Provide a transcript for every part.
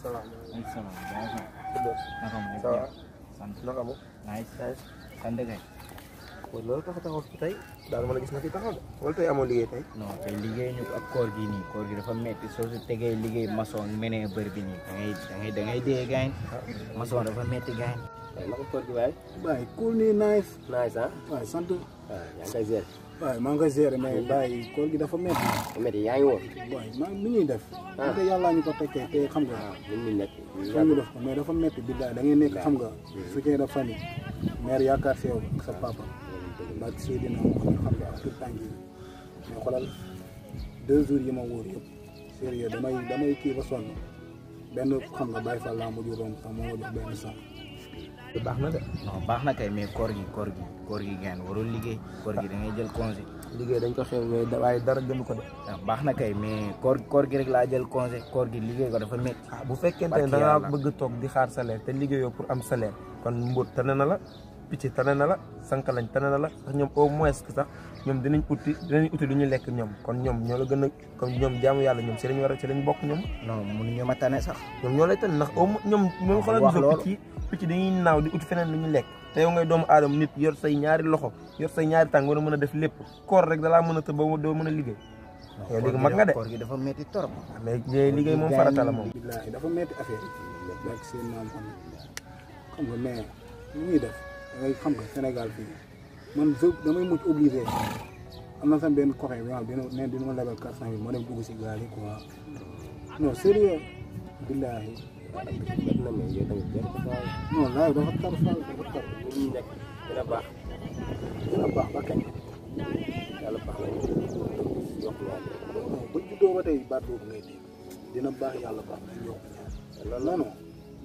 salaam. Ça va. Naka mu. Nice. Sant kay. Loolu tax a taxaw fi tey daal ma la gis na fi taxaw de wala tey amoo liggéey tey. Non tey liggéey ñu ko ak koor gi nii koor gi dafa metti soo si tegee liggéey maçon menee bëri bi nii da ngay dee gaañ. Maçon dafa metti gaañ. naka koor gi waay. Baye cool nii nice. Nice ah. Waaye sant. waaw yaa ngi koy gérer. Waaye maa ngi koy gérer mais Baye koor gi dafa métti. métti yaa ngi woon. Waaye maa ni ñuy def. te yàllaa ñu ko tekkee te xam nga. ñun ñu nekk. foog ñu def ko mais dafa métti bi da ngay nekk xam nga. soutien de famille. mère yaakaar si yow ak sa papa. ba si dina xam nga ak tout tànk yi mais xoolal 2 jours yi ma wóor yëpp sérieux damay kii ba sonn benn xam nga Baye Fall laa mujj romb sax moo ma jox benn sax. baax na de. non baax na kay mais koor gi gaañ warul liggéey koor gi da ngay jël congé. liggéey dañ ko xew mais waaye dara gënu ko de. baax na kay mais koor gi rek laa jël congé koor gi liggéey ko dafa métti. bu fekkente ne da ngaa bëgg toog di xaar salaire te liggéeyoo pour am salaire kon mbóot tane na la picc tane na la sànq lañ tane na la sax ñoom au moins que sax ñoom dinañ uti lu ñu lekk ñoom kon ñoom ñoo la gën a comme ñoom jaamu yàlla ñoom ci lañ bokk ñoom. non mënuñu ma tane sax. ñoom ñoo lay tane ndax ñoom xoolal gisoo picc dañuy naaw di uti feneen lu ñu lekk te yow ngay doomu aadama nit yor say ñaari loxo yor say ñaari tànk war a mën a def lépp koor rek dalaa mën a tëb ba doo mën a liggéey. yow léegi mag nga de koor gi dafa métti torop. mais liggéey moom farata la moom. billaahi dafa métti affaire yi ak seen maam xam nga mais lu ñuy def dangay xam nga Sénégal fii man damay mujj obligé am na sama benn copain bi nga dina ma lebal 400 000 ma dem dugg si gaal yi quoi non sérieux billaahi non laay dafa tar faal dafa tar ñu nekk dina baax ba kañ yàlla baax na yokk ñaar ba juddoo ba tey baat boobu ngay dégg dina baax yàlla baax na yokk ñaar non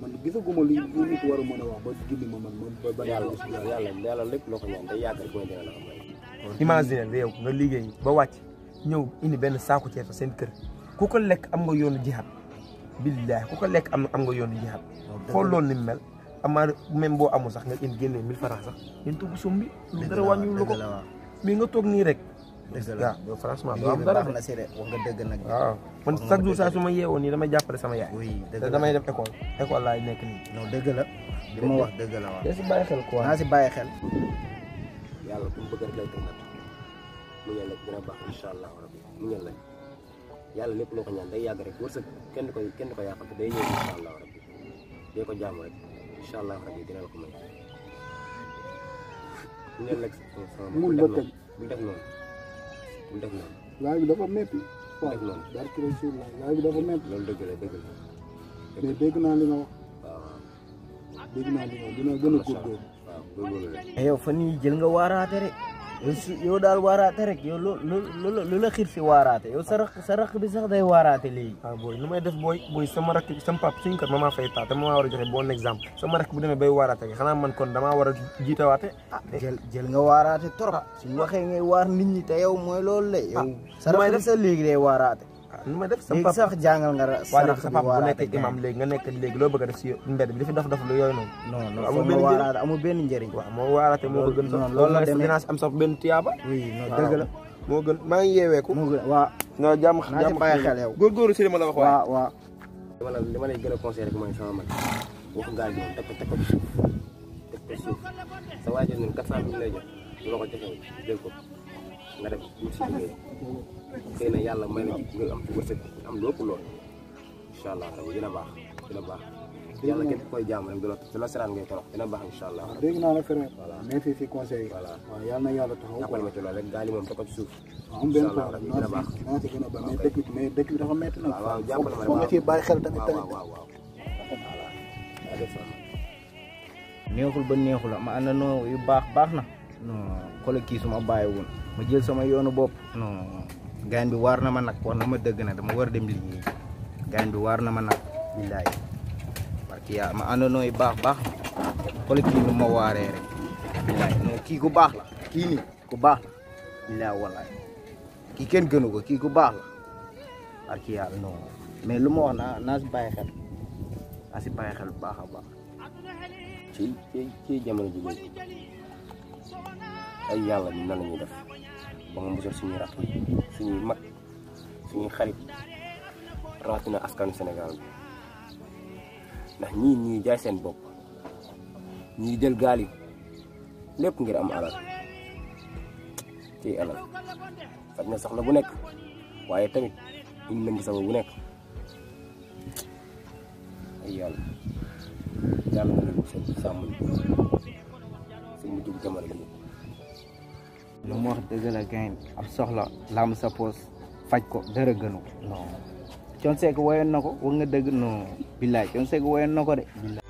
man gisaguma li nit war a mën a wax ba julli ma man ba yàlla lépp loo ko ñaan day yàgg rek mooy dina la ko may. imaginer yow nga liggéey ba wàcc ñëw indi benn saaku ceeb seen kër ku ko lekk am nga yoonu jihaat billahi ku ko lekk am nga yoonu jihaat xool loolu ni mu mel amaana même boo amul sax nga indi génnee 1000 francs sax ngeen tugg sum bi lu dara wàññiwul lu ko mais nga toog nii rek waaw franchement doo am dara la séeréer wax nga dëgg nag. waaw man chaque jour saa su ma yeewoo nii damay jàppale sama yaay. oui dëgg te la damay dem école laay nekk nii. non dëgg la li ma wax dëgg la waaw. te si bàyyi xel quoi naa si bàyyi xel. yàlla ku mu bëgg rek lay tënk mu ñëw rek dina baax incha allah rabbi mu ñëw rek yàlla lépp loo ko ñaan day yàgg rek wërsëg kenn du ko yàqal te day ñëw incha allah rabbi dee ko jaamu rek incha allah rabbi dina la ko may mu ñëw rek mun ba tëj bu def noonu bu def noonu laay bi dafa métti waaw def noonu barke Rasulullah laay bi dafa métti loolu dëgg la mais dégg naa li nga wax waaw dégg naa li nga wax dina gën a góorgóorlu waaw góorgóorlu rek yow fan yii jël nga waaraate rek yow daal waaraate rek yow lu la xiir si waaraate yow sa rakk bi sax day waaraate léegi. waaw booy lu may def booy sama rakk sama pap suñu kër mama fay taa te mama war a joxe bon exemple sama rakk bu demee bay waaraate xanaa man kon damaa war a jiitawaate. jël nga waaraate trop suñu waxee ngay waar nit ñi te yow mooy loolu la yow. sa rakk bi sax léegi day waaraate. nu may def sama léegi sax jàngal nga waa léegi sa pap bu nekkee imam léegi nga nekk léegi loo bëgg a def si mbedd bi dafa daf lu yooyu noonu. non amul benn njëriñ. waaw moo waaraate moo ko gën sax loolu la demee dinaa si am sax benn tiyaaba. oui non dëgg la moo gën maa ngi yeeweeku. moo gën waaw. nga jàmm naa ci bàyyi xel yow. góorgóorlu si li ma la wax waaye. waaw li ma lay gën a conseillé rek mooy sama mag waxu gaal gi moom teg ko ci suuf sa waajur ñun 400 000 lay jox bu la ko joxee jël ko nga def wut si liggéey xëy na yàlla may na ci nga am ci wërsëg am lu ëpp loolu incha allah rabi dina baax yàlla képp koy jaamu rek du la seraan ngay torox dina baax incha allah. dégg naa la frère. voilà merci si conseil yi. voilà waaw yal na yàlla taxaw. jàppale ma ci loolu rek gaal yi moom teg ko ci suuf. waaw am benn incha allah rabi dina baax. naa ci gën a baax mais dëkk bi dafa métti nag. waaw jàppale ma foog nga ciy bàyyi xel tamit. waaw neexul ba neexul ma ànd noo yu baax na non xoolal kii su ma bàyyiwoon ma jël sama yoonu bopp non gaañ bi waar na ma nag war na ma dëgg na dama war a dem liggéey gaañ bi waar na ma nag billaay parce que yaa ma ànd noo yu baax na xoolal kii nu ma waaree rek billaay non kii ku baax la kii nii ku baax la billaay wallaay kii kenn gënu ko kii ku baax la parce que yàlla non mais lu ma wax naa si bàyyi xel bu baax a baax. ci jamono ji léegi ay yàlla bi nan la ñuy def ba nga musal suñuy rakk suñuy mag suñuy xarit rawatina askanu Sénégal bi ndax ñii jaay seen bopp ñii jël gaal yi lépp ngir am alal ci alal faj na soxla bu nekk waaye tamit indi na musiba bu nekk ay yàlla na leen musal sàmm si mu jug jamono yi lu mu wax dëgg la gain am soxla lam sa poos faj ko dara gënu non Thione Seck woyoon na ko wax nga dëgg non billaay Thione Seck woyoon na ko de billaay